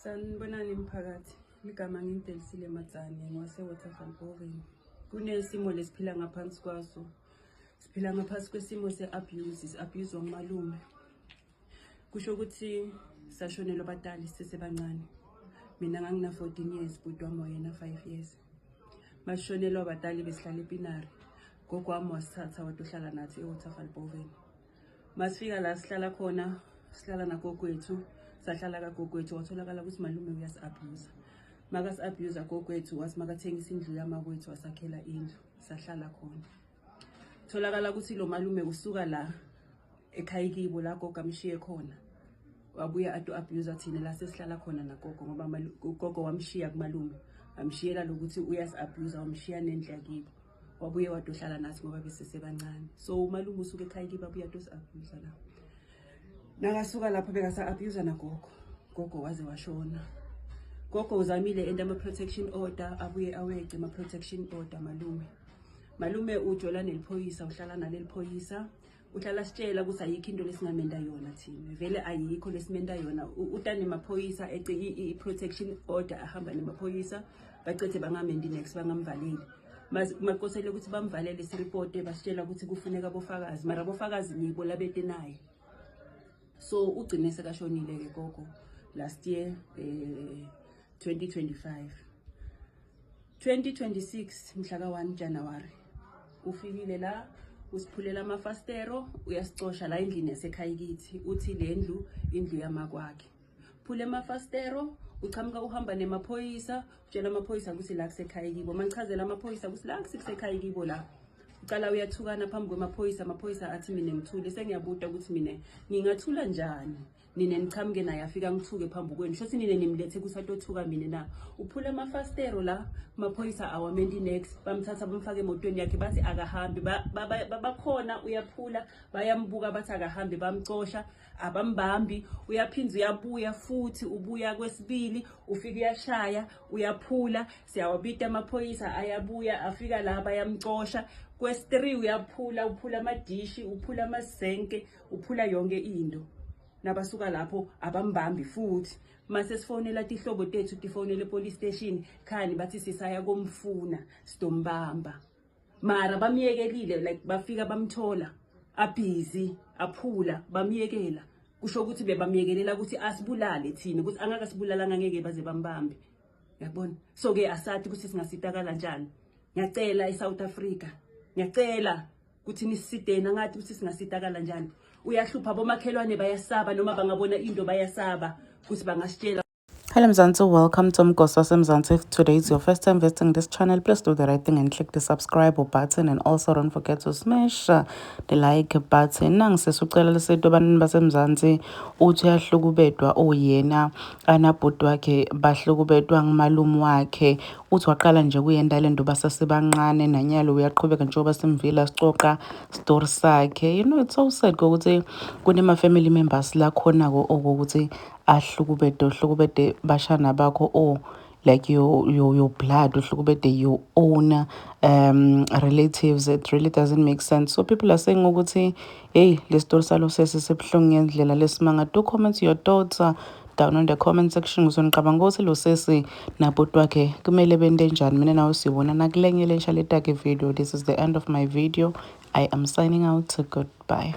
Sanibonani mphakathi. Ligama nginguDelisile Matsane ngwase-Waterval Boven. Kunesimo lesiphila ngaphansi kwaso. Siphila ngaphansi kwesimo se-abuse, si-abuse ngumalume. Kusho ukuthi sashonelwa abatali sisesebancane. Mina ngangina 14 years, bhuti wami wayena 5 years. Masishonelwa abatali besihlala ePinari. Gogo wami wasithatha watohlala nathi eWaterval Boven. Masifika la sihlala khona, sihlala nagogwethu, sahlala kagogwethu, watholakala ukuthi malume uyasi-abuse. Makasi-abuse gogwethu, wathi makathengisa indlu yamakwethu, wasakhela indlu, sahlala khona. Tholakala ukuthi lo malume usuka la ekhaya kibo la gogo amshiye khona, wabuya ato abuse thina la sesihlala khona nagogo, ngoba ugogo wamshiya kumalume, amshiyela lokuthi uyasi-abuse, wamshiya nendlu yakibo, wabuye wadohlala nathi ngoba besisebancane. So umalume usuke ekhaya kibo abuye atosi-abuse la. Nakasuka lapho bekasa-abuse nagogo, gogo waze washona. Gogo uzamile enta ama-protection order, abuye awece ama-protection order malume. Malume ujola neliphoyisa, uhlala naleli phoyisa, uhlala sitshela ukuthi ayikho into lesingamenta yona thina, vele ayikho lesimenta yona. Uta nemaphoyisa, ece i-protection order, ahamba nemaphoyisa, bacethe bangamendi next, bangamvaleli. Makosele ukuthi bamvalele, siripote, basitshela ukuthi kufuneka bofakazi, mara bofakazi ngibo labete naye. So ugcine sekashonile-ke gogo last year, 2025. 2026 mhla ka-1 January ufikile la, usiphulela amafastero, uyasicosha la endlini yasekhaya kithi, uthi le ndlu indlu yamakwakhe. Phula amafastero, uchamuka uhamba nemaphoyisa, utshela amaphoyisa ukuthi la kusekhaya kibo. Manichazela amaphoyisa ukuthi la kusekhaya kibo la, ucala uyathukana phambi kwemaphoyisa. Amaphoyisa athi mina ngithule. Sengiyabuta ukuthi mina ngingathula njani, nina nichamuke naye, afika ngithuke phambi kwenu, shothi nina nimlethe kusatothuka mina na? Uphula amafastero la, amaphoyisa awamenti next, bamthatha bamfake emotweni yakhe, bathi akahambi. Bakhona uyaphula, bayambuka, bathi akahambi, bamcosha, abambambi. Uyaphinda uyabuya futhi, ubuya kwesibili, ufika uyashaya, uyaphula, siyawabita amaphoyisa, ayabuya, afika la bayamcosha. Kwesi-3 uyaphula, uphula amadishi, uphula amasenke, uphula yonke into. Nabasuka lapho abambambi futhi. Mase sifonela tihlobo tethu, tifonele epolice station, khani bathi sisaya komfuna, sidombamba, mara bamyekelile. Like bafika bamthola abhizi aphula, bamyekela. Kusho ukuthi bebamyekelela ukuthi asibulale thina, ukuthi angeke sibulalanga, ngeke baze bambambe, uyabona? So ke asathi ukuthi singasitakala kanjani. Ngiyacela eSouth Africa, ngiyacela ukuthi nisitena, ngathi ukuthi singasitakala kanjani. Uyahlupha, bomakhelwane bayasaba, noma bangabona into bayasaba ukuthi bangasitshela. Hello Mzansi, welcome to Mgosi Mzansi. If today is your first time visiting this channel, please do the right thing and click the subscribe button and also don't forget to smash the like button. Nangisisucela lesethu ebantwini basemzansi, uthi uyahlukubedwa oyena anabhuti wakhe, bahlukubedwa ngumalume wakhe. Uthi waqala nje kuyenta lento basasebancane, nanyalo uyaqhubeka njengoba simvila sicoqa story sakhe. It's so sad ukuthi kunema family members la khona-ko okuthi ahlukubede, uhlukubede bashana bakho or like your blood, uhlukubede your own relatives. It really doesn't make sense. So people are saying ukuthi hey, le story salo sesisebuhlungu ngendlela lesimanga. Do comment your thoughts down on the comment section. Ngizoniqabanga ukuthi lo sesi nabhuti wakhe kumele bente njani. Mina nawe sibona nakulenye lensha letake video. This is the end of my video. I am signing out. Goodbye.